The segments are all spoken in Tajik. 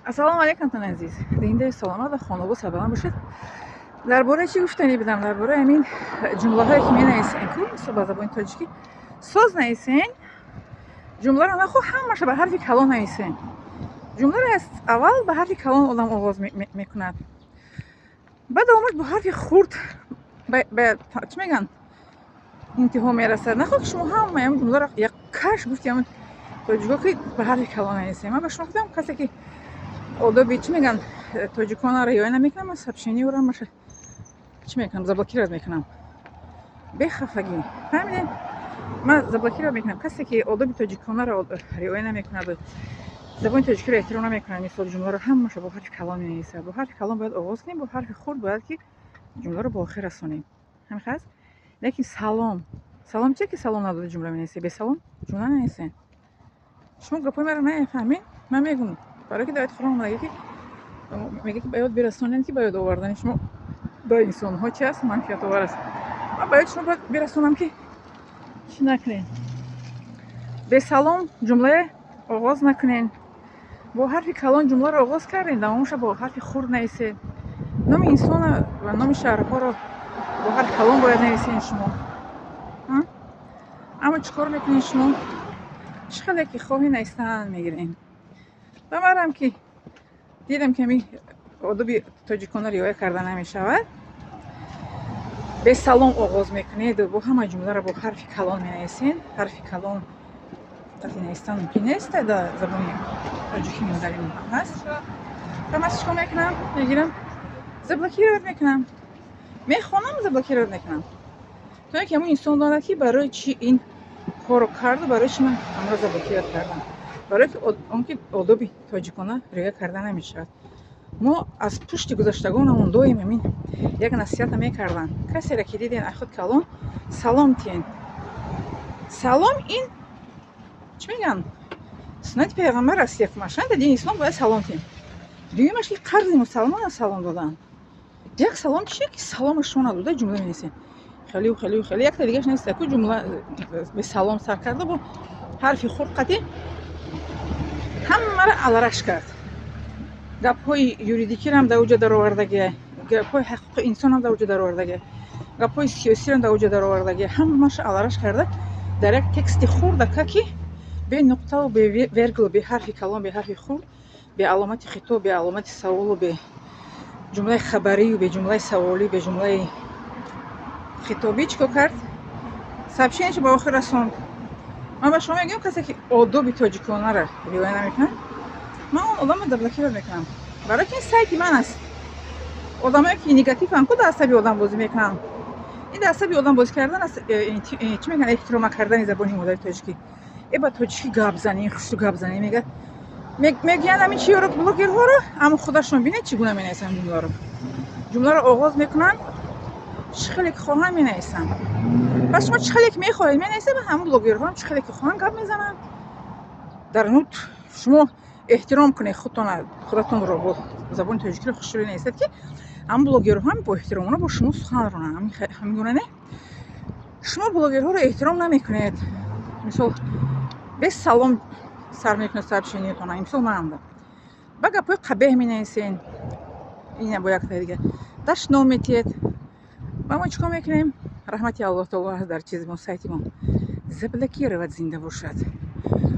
Ассалому алайкум, тон азиз. Зиндаи саломат ва хонобод, сарбаланд бошед. Дар бораи чӣ гуфтанӣ будам? Дар бораи ҳамин ҷумлаҳое, ки менависем ку, мисол, ба забони тоҷикӣ соз нависен, ҷумларо нахо ҳамаша ба ҳарфи калон нависен. Ҷумларо аз аввал ба ҳарфи калон одам оғоз мекунад. Баъд омад бо ҳарфи хурд ба чӣ мегӯянд, интиҳо мерасад. Нахо ки шумо ҳамаи ҳамин ҷумларо яккаш гуфти ҳамин тоҷико, ки ба ҳарфи калон нависем. Ман ба шумо гуфтам, касе ки одоби, чӣ мегӯянд, тоҷиконро риоя намекунам, ман сообщение ро ҳамаша, чӣ мекунам, заблокировать мекунам. Бехафагӣ. Фаҳмидед? Ман заблокировать мекунам. Касе ки одоби тоҷиконаро риоя намекунад, забони тоҷикиро эҳтиром намекунад, мисол, ҷумларо ҳамаша бо ҳарфи калон менависад. Бо ҳарфи калон бояд оғоз кунем, бо ҳарфи хурд бояд ки ҷумларо ба охир расонем. Ҳамин аст? Лекин салом, салом чие, ки салом надода ҷумла менависед? Бесалом ҷумла нанависед. Шумо гапҳои маро намефаҳмед? Ман мегӯм, барое ки дар ояти Қуръон омадагӣ, ки мегӯяд, ки ба ёд бирасонед, ки ба ёд овардани шумо ба инсонҳо чи аст? Манфиатовар аст. Ман ба ёди шумо бояд бирасонам, ки чӣ накунед? Бесалом ҷумлае оғоз накунед. Бо ҳарфи калон ҷумларо оғоз кардем, давомаша бо ҳарфи хурд нависед. Номи инсона ва номи шаҳрҳоро бо ҳарфи калон бояд нависед шумо. Аммо чӣ кор мекунед шумо? Чӣ хеле ки хоҳӣ навистан мегирем. Ва манам ки дидам, ки ҳамин одоби тоҷикона риоя карда намешавад, бесалом оғоз мекунед, бо ҳама ҷумларо бо ҳарфи калон менависед. Ҳарфи калон вақте навистан мумкин нест дар забони тоҷикӣ, модари мо ҳаст. Ва ман чӣ кор мекунам? Мегирам, заблокировать мекунам. Мехонам, заблокировать мекунам. То ин ки ҳамон инсон донад, ки барои чӣ ин корро карду барои чӣ ман ҳамро заблокировать кардам. Барои он ки одоби тоҷикона риоя карда намешавад. Мо аз пушти гузаштагонамон доим ҳамин як насиҳата мекарданд: касеро ки диден аз худ калон, салом тиҳен. Салом ин, чӣ мегӯянд, суннати паёғамбар аст. Якумаш, дар дини ислом бояд салом тиҳем. Дуюмаш, ки қарзи мусалмон аст салом додан. Як салом чие, ки салома шумо надода ҷумла менависем? Хелю хелю хеле якта дигаш нест ку, ҷумла бесалом сар карда, бо ҳарфи хурд қатӣ ҳамаро алараш кард. Гапҳои юридикиам дар уҷа даровардагия, гапҳои ҳуқуқи инсонам дар уҷа даровардагия, гапҳои сиёсиам дар уҷа даровардагия. Ҳамаашо алараш карда дар як тексти хурдака, ки бе нуқтаву бе вергулу, бе ҳарфи калон, бе ҳарфи хурд, бе аломати хитоб, бе аломати саволу, бе ҷумлаи хабарию, бе ҷумлаи саволӣ, бе ҷумлаи хитобӣ чӣ кор кард? Сообщение шо ба охир расонд. Ман ба шумо мегӯям, касе ки одоби тоҷиконаро риоя намекунад, ман он одамро заблокировать мекунам, барои ки ин сайти ман аст. Одамое ки негативанд ку, дар асаби одам бозӣ мекунанд. Ин дар асаби одам бозӣ кардан аст, чӣ мегӯянд, эҳтирома кардани забони модари тоҷикӣ. Ба тоҷикӣ гап занӣ, хушту гап занӣ мегӯяд, мегӯянд ҳамин чиёро, блогерҳоро. Аммо худашон бинед, чӣ гуна менависанд ҷумларо. Ҷумларо оғоз мекунанд, чӣ хеле ки хоҳанд менависанд. Пас шумо чӣ хеле ки мехоҳед менависед, ва ҳамон блогерҳоам чӣ хеле ки хоҳанд гап мезананд. Дар нут шумо эҳтиром кунед худтона, худатонро, бо забони тоҷикиро хушрӯй нависед, ки ҳамон блогерҳоам бо эҳтиромона бо шумо сухан ронанд. Ҳамин гуна не? Шумо блогерҳоро эҳтиром намекунед. Мисол, без салом сар мекунед сообщение тона. Мисол, мананда ба гапҳои қабеҳ менависен, ина бо яктаи дига дашном метиҳед. Ва мо чӣ кор мекунем? Раҳмати Аллоҳ таоло аст дар чизи мо, сайти мо заблокировать зинда бошад.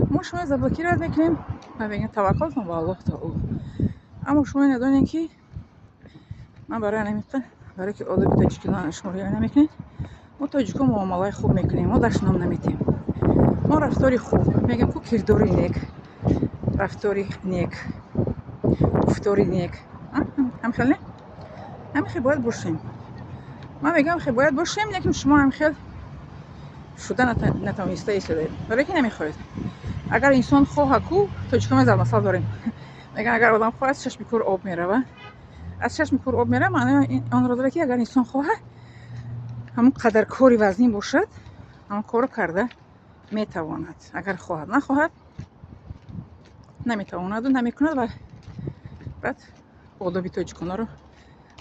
Мо шумо заблокировать мекунем ва мегӯем: таваккалтон ба Аллоҳ таоло. Аммо шумо надонед, ки ман барои намиқа, барое ки одоби тоҷикиёна шумо риоя намекунед. Мо тоҷикон муомалаи хуб мекунем, мо дашном наметиҳем, мо рафтори хуб мегӯем ку, кирдори нек, рафтори нек, гуфтори нек. Ҳамхел не? Ҳамин хел бояд бошем. Ман мегӯям, хел бояд бошем, лекин шумо ҳамхел шуда натавониста истодаед, барое ки намехоҳед. Агар инсон хоҳа ку, тоҷикон зарбмасал дорем, мегӯян: агар одам хоҳад, чашми кӯр об меравад. Аз чашми кӯр об меравад маънои онро дорад, ки агар инсон хоҳад, ҳамон қадар кори вазнин бошад, ҳамон корро карда метавонад. Агар хоҳад, нахоҳад, наметавонаду намекунад ва баъд одоби тоҷиконаро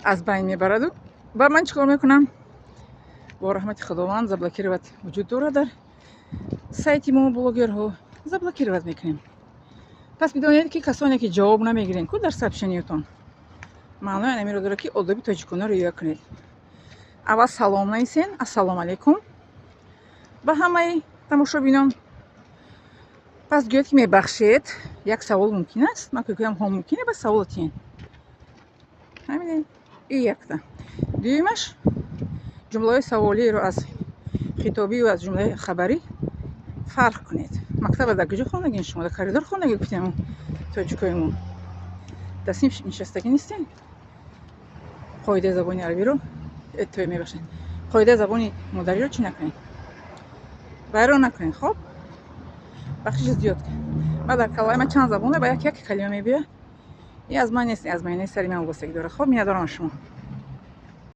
аз байн мебараду. Ба ман чӣ кор мекунам? Бо раҳмати Худованд заблокировать вуҷуд дорад дар сайти мо. Блогерҳо заблокировать мекунем. Пас бидонед, ки касоне, ки ҷавоб намегирен ку дар сообщениятон, маънои амиро дорад, ки одоби тоҷикона риоя кунед. Аввал салом нависен: «Ассалому алайкум ба ҳамаи тамошобинон». Пас гӯяд, ки «Мебахшед, як савол мумкин аст?» Ман гӯям: «Ҳо, мумкине, ба савол тиен». Ҳамин и якта. Дуюмаш, ҷумлаҳои саволиро аз хитобию аз ҷумлаи хабарӣ фарқ кунед. Мактаба дар куҷо хондагин шумо? Дар коридор хондаги, гуфтем, тоҷикои мо дар синф нишастагӣ нестем. Қоидаи забони арабиро, той, мебахшед, қоидаи забони модариро чӣ накунед? Вайрон накунед. Хоб, бахшиши зиёд. Ба дар калаи ман чанд забона ба як як калима мебиёяд. И аз ман нест, аз майнаи сари ман вобастагӣ дорад. Хоб, миннатдорам аз шумо.